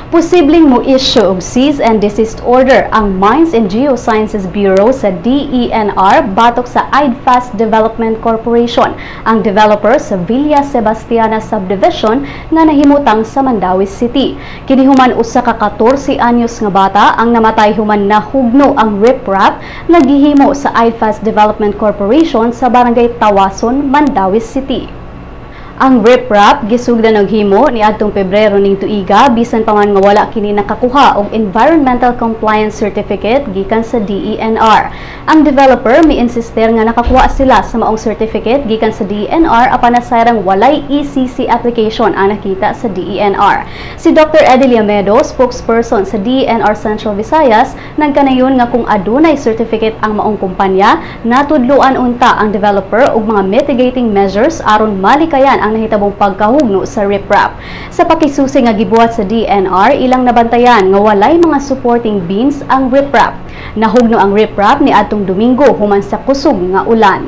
Posibleng mo issue og cease and desist order ang Mines and Geosciences Bureau sa DENR batok sa IDFAST Development Corporation, ang developer sa Villa Sebastiana Subdivision nga nahimutang sa Mandaue City. Kini human usa ka 14 anyos nga bata ang namatay human nahugno ang riprap nga gihimo sa IDFAST Development Corporation sa Barangay Tawason, Mandaue City. Ang riprap gisugdan og himo niadtong Pebrero ning tuiga, bisan pa man nga wala kini nakakuha og environmental compliance certificate gikan sa DENR. Ang developer mi-insister nga nakakuha sila sa maong certificate gikan sa DENR, apan nasayrang walay ECC application ang nakita sa DENR. Si Dr. Eddie Llamedo, spokesperson sa DENR Central Visayas, nagkanayon nga kung adunay certificate ang maong kumpanya, natudluan unta ang developer og mga mitigating measures aron malikayan ang nahitabong pagkahugno sa riprap. Sa pakisusi nga gibuhat sa DENR, ilang nabantayan nga walay mga supporting beams ang riprap. Nahugno ang riprap ni adtong Domingo human sa kusog nga ulan.